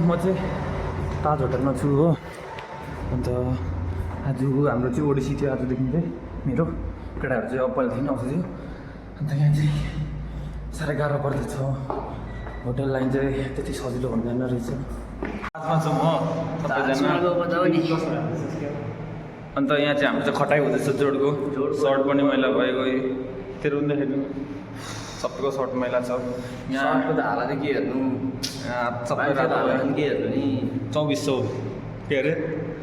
म चाहिँ ताज होटलमा छु हो। अन्त आज हाम्रो चाहिँ ओडिसी थियो आजदेखि चाहिँ मेरो केटाहरू चाहिँ अब पहिलादेखि आउँछ थियो। अन्त यहाँ चाहिँ साह्रै गाह्रो पर्दैछ। होटल लाइन चाहिँ त्यति सजिलो हुँदैन रहेछ। ताजमा छु म सबैजना। अन्त यहाँ चाहिँ हाम्रो चाहिँ खटाइ हुँदैछ जोडको। सर्ट पनि मैला भएको त्यो रुँदाखेरि सबैको सर्ट मैला छ। यहाँको त हालत के हेर्नु, सबै के हेर्नु नि। 2400 के अरे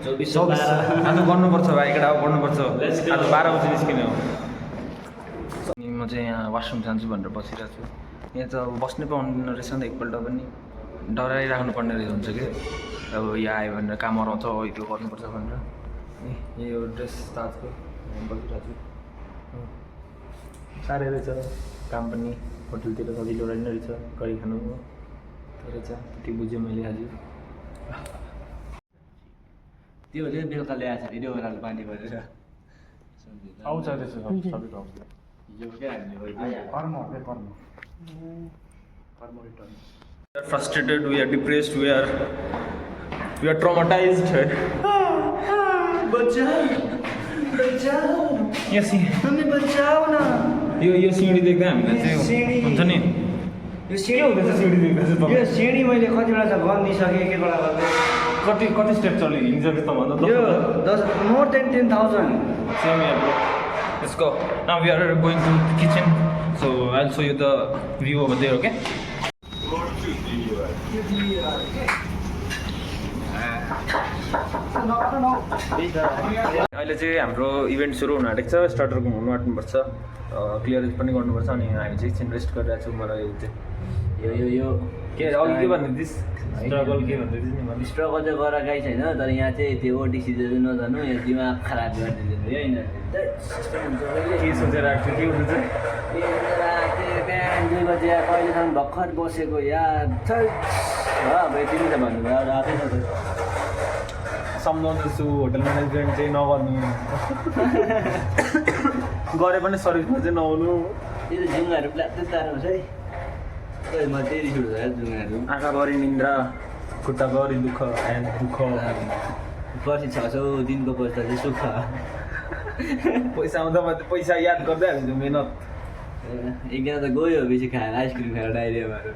2400 आज गर्नुपर्छ भाइ, केटा गर्नुपर्छ। आज 12 बजी निस्किने हो। अनि म चाहिँ यहाँ वासरुम जान्छु भनेर बसिरहेको छु। यहाँ त अब बस्नै पाउँदैन रहेछ नि त एकपल्ट पनि। डराइराख्नु पर्ने रहेछ हुन्छ कि अब यहाँ आयो भनेर काम हराउँछ हो यो गर्नुपर्छ भनेर। यो ड्रेस ताजको बसिरहेको छु। साह्रै रहेछ काम पनि। होटलतिर सजिलो रहेन रहेछ गरी खानु हो रहेछ। त्यति बुझेँ मैले आज। त्यो चाहिँ बेलुका ल्याएछ भिडियो बनाएर पानी भरेर आउँछ रहेछ सबैको आउँछ। यो क्या हामीले कर्म return. We are frustrated, we are depressed, we are traumatized. बचाओ यस हमें बचाओ न। यो सिँढी देख्दा हामीलाई चाहिँ हुन्छ नि यो सिँढी हुँदैछ। सिँढी देख्दा चाहिँ यो सिँढी मैले कतिवटा चाहिँ गनिदिइसकेँ के कुरा गर्दै। कति स्टेप चल्यो हिँडिसक्यो त भन्दा यो 10 more than 10,000। सेम यहाँ bro. Let's go. Now we are going to kitchen, so I will show you the view over there. Okay अहिले चाहिँ हाम्रो इभेन्ट सुरु हुन आँटेको छ। स्टार्टरको हुनु आँट्नुपर्छ, क्लियरेन्स पनि गर्नुपर्छ। अनि हामी चाहिँ एकछिन रेस्ट गरिरहेको छौँ। मलाई यो के अघि के भन्दै थिइस्? स्ट्रगल के भन्दै थिइस् नि? मैले स्ट्रगल चाहिँ गरेर गएको छैन, तर यहाँ चाहिँ त्यो ओडिसी चाहिँ नजानु, यहाँ दिमाग खराब गरिदिँदैन है। के सोचेर आएको थियो? के हुँदैछ? बिहान 2 बजे कहिलेसम्म भर्खर बसेको यार अब यति त भन्नुभयो रातै छ। सम्झाउँदैछु होटल म्यानेजमेन्ट चाहिँ नगर्नु, गरे पनि सर्भिसमा चाहिँ नआउनु। त्यो जुङ्गाहरू प्लाट्टै तार्नु हुन्छ है। म त्यही रिस उठ्छ जुङ्गाहरू। आँखाभरि निन्द्रा, खुट्टाभरि दुःख पर्सि 600 दिनको पैसा चाहिँ सुख। पैसा आउँदा मात्रै पैसा याद गर्दै हाल्छु मेहनत। एकजना त गयो बेसी खाएर आइसक्रिम खाएर डाइरिया भएर।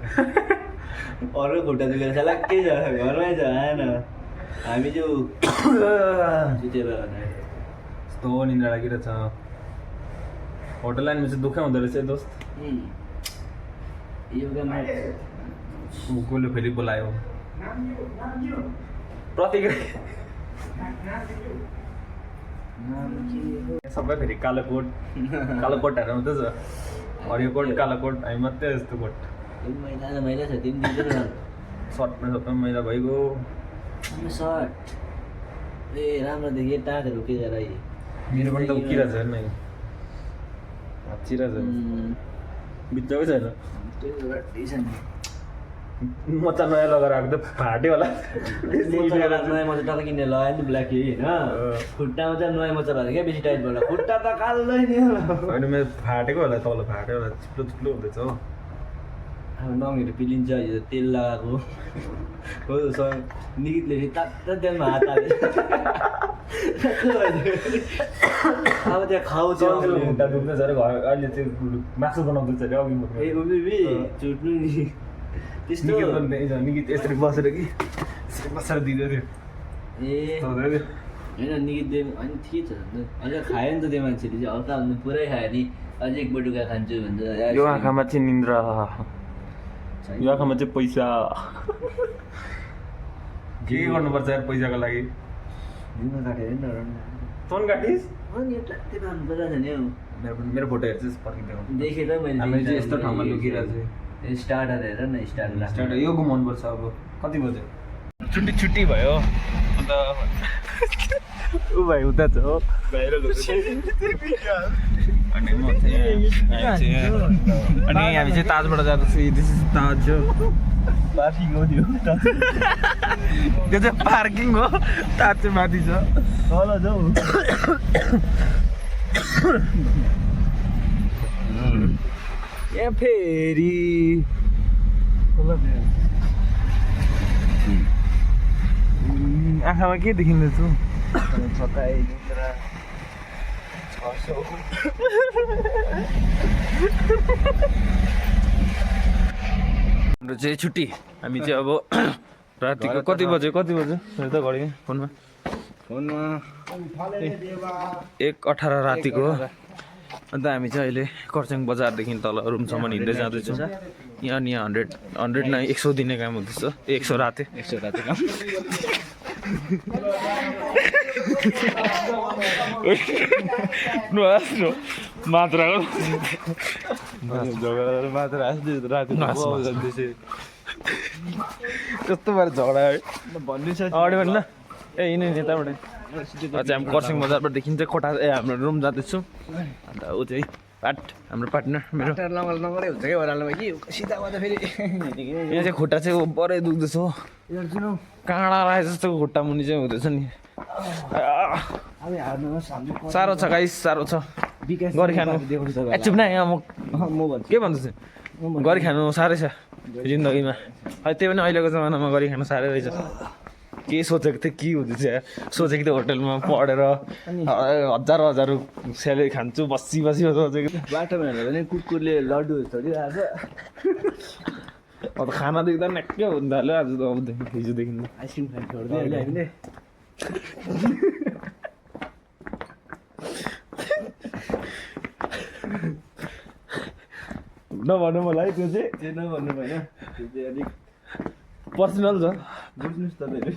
अरू खुट्टा दुखेर साला के छ घरमै छ आएन। हामी चाहिँ यस्तो निन्द्रा लागिरहेछ। होटल लाइनमा चाहिँ दुःखै हुँदो रहेछ दोस्त। कसले फेरि बोलायो प्रतीक? सबै फेरि कालो कोट कोटहरू आउँदैछ। हरियो कोट कालो कोट, हामी मात्रै यस्तो कोट। मैला छ तिमी दिँदैन सर्टमा सबै मैला भइगयो। सर्ट ए राम्रो देखेँ टाँटहरू के गराइ। मेरो पनि त उकिरहेछ हेर्न, हाचिरहेछ। बित्थाकै छैन। मोचा नयाँ लगाएर आएको त फाट्यो होला। नयाँ मोजा टक्क किनेर लगायो नि ब्ल्याक होइन। खुट्टामा चाहिँ नयाँ मोजा भएको क्या बेसी टाइट भएर खुट्टा त कालै नि होइन। मेरो फाटेको होला, तल फाट्यो होला, चिप्लो चिप्लो हुँदैछ हो। अब नङहरू पिलिन्छ यो तेल लगाएको हो। निकितले तात्ता तेलमा हात हाल्यो। अब त्यहाँ खाउँछ खुट्टा दुख्दैछ अरे। घर अहिले चाहिँ मासु बनाउँदैछ अरे अघि छुट्नु नि त्यस्तो निकित यसरी बसेर कि यसरी बसेर दिँदै थियो। ए होइन निकित होइन ठिकै छ। अहिले खायो नि त त्यो मान्छेले चाहिँ हल्का भन्नु पुरै खायो नि। अझै एक बटुका खान्छु भन्छ। यो आँखामा चाहिँ निन्द्रा, यो आँखामा चाहिँ पैसा। के गर्नुपर्छ यार पैसाको लागि? जुङ्गा काटेर नि तँ काटिस्? मेरो फोटो हेर्छु पर्खिँदै देखेँ त मैले। हामी चाहिँ यस्तो ठाउँमा लुकिरहेको छु। स्टार्टर हेर न स्टार्टर यो घुमाउनुपर्छ। अब कति बज्यो? छुट्टी भयो। अन्त ऊ भाइ उता छ हो अनि म चाहिँ अनि हामी चाहिँ ताजबाट जाँदैछु। दिस इज ताज हो। पार्किङ हो त्यो चाहिँ पार्किङ हो। ताज चाहिँ माथि छ। तल जाऊ। यहाँ फेरि आँखामा के देखिँदैछ छकाइ निन्द्रा 600 हाम्रो चाहिँ छुट्टी हामी चाहिँ अब रातिको कति बज्यो हेर त घडी फोनमा 1:18 रातिको हो। अन्त हामी चाहिँ अहिले कर्सियङ बजारदेखि तल रुमसम्म हिँड्दै जाँदैछौँ। यहाँ 100 न 100 दिने काम हुँदैछ 100 राते काम मात्राको कस्तो भएर झगडा भन्नु छ अगाडि भन्नु ए यिनै नेताबाट अझै हामी कर्सियङ बजारबाट देखिन्छ कोठा हाम्रो रुम जाँदैछौँ। अन्त ऊ चाहिँ हाम्रो पार्टनर मेरो नगरै हुन्छ क्या ओह्रालोमा कि सिधा गर्दा फेरि यहाँ चाहिँ खुट्टा चाहिँ बरै दुख्दैछ हो काँडा राखे जस्तो खुट्टा मुनि चाहिँ हुँदैछ नि साह्रो छ गाइस साह्रो छ गरी खानु चुप न यहाँ म भन्छु के भन्दैछु गरी खानु साह्रै छ जिन्दगीमा त्यही पनि अहिलेको जमानामा गरी खानु साह्रै रहेछ के सोचेको थिएँ के हुँदैछ सोचेको थिएँ होटलमा पढेर हजार स्यालेरी खान्छु बसी सोचेको थिएँ बाटोमा हेर्दा पनि कुकुरले लड्डुहरू छोडिरहेको छ अब खाना देख्दा नक्कै हुन थाल्यो आज त अब हिजोदेखि आइसक्रिम खानु छोड्दै हामीले नभन्नु मलाई त्यो नभन्नु भएन त्यो चाहिँ अलिक पर्सनल छ बुझ्नुहोस् तपाईँले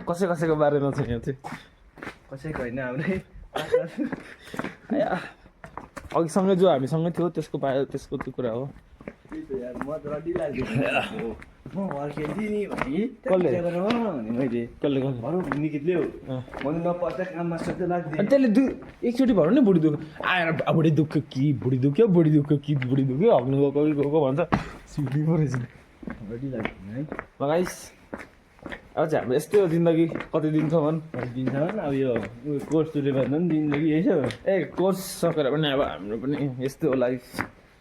कसैको बारेमा छ यहाँ चाहिँ कसैको होइन हाम्रै अघि सँगै जो हामीसँगै थियो त्यसको त्यो कुरा हो म त रड्डी लाग्यो म अर्किँदै नि भने कसले? भने मैले कसले भनौँ निकितले हो मैले नपर्दा काममा सोध्दै लाग्थेँ अनि त्यसले एकचोटि भएर नि बुढी दुख आएर बुढी दुःख कि बुढी दुख्यो हग्नु गएको कि गएको भन्छ सिउली पो रहेछ रड्डी लाग्यो है गाइस अब चाहिँ हाम्रो यस्तै हो जिन्दगी कति दिनसम्म दिनसम्म अब यो कोर्स सुरु गर्दा पनि जिन्दगी यसो ए कोर्स सकेर पनि अब हाम्रो पनि यस्तै हो लाइफ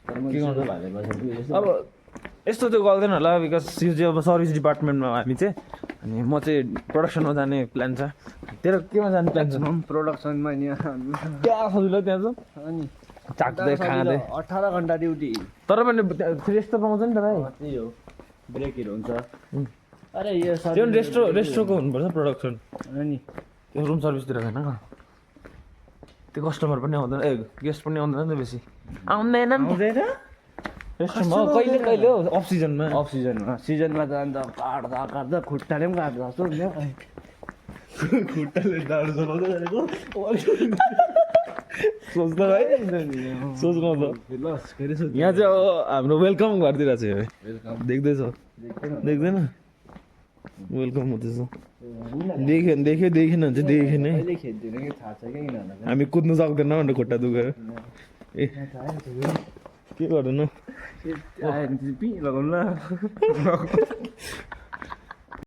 के गर्नु भने बसेको अब यस्तो चाहिँ गर्दैन होला बिकज यो चाहिँ अब सर्भिस डिपार्टमेन्टमा हामी चाहिँ अनि म चाहिँ प्रोडक्सनमा जाने प्लान छ तेरो केमा जाने प्लान छ प्रोडक्सनमा नि क्या सजिलो त्यहाँ छ अनि चाक्दै खाँदै 18 घन्टा ड्युटी तर पनि फ्रेस त पाउँछ नि त भाइ त्यही हो ब्रेकहरू हुन्छ अरे यो त्यो रेस्ट्रोको हुनुपर्छ प्रोडक्सन अनि त्यो रुम सर्भिसतिर होइन त्यो कस्टमर पनि आउँदैन ए गेस्ट पनि आउँदैन नि त बेसी आउँदैन नि आउँदैन रेस्टुरेन्टमा कहिले हो अफ सिजनमा सिजनमा त अन्त काट्दा खुट्टाले पनि काट्दा जस्तो हुन्छ खुट्टाले डाँडो चलाउँदै गरेको सोच्दा भाइ सोच्नु त यहाँ चाहिँ अब हाम्रो वेलकम गरिदिरहेको छ है देख्दैछ देख्दैन वेलकम हुँदैछ देखेन भने चाहिँ देखेन है हामी कुद्नु सक्दैन भनेर खुट्टा दुखेर ए के गर्दैन लगाउनु ल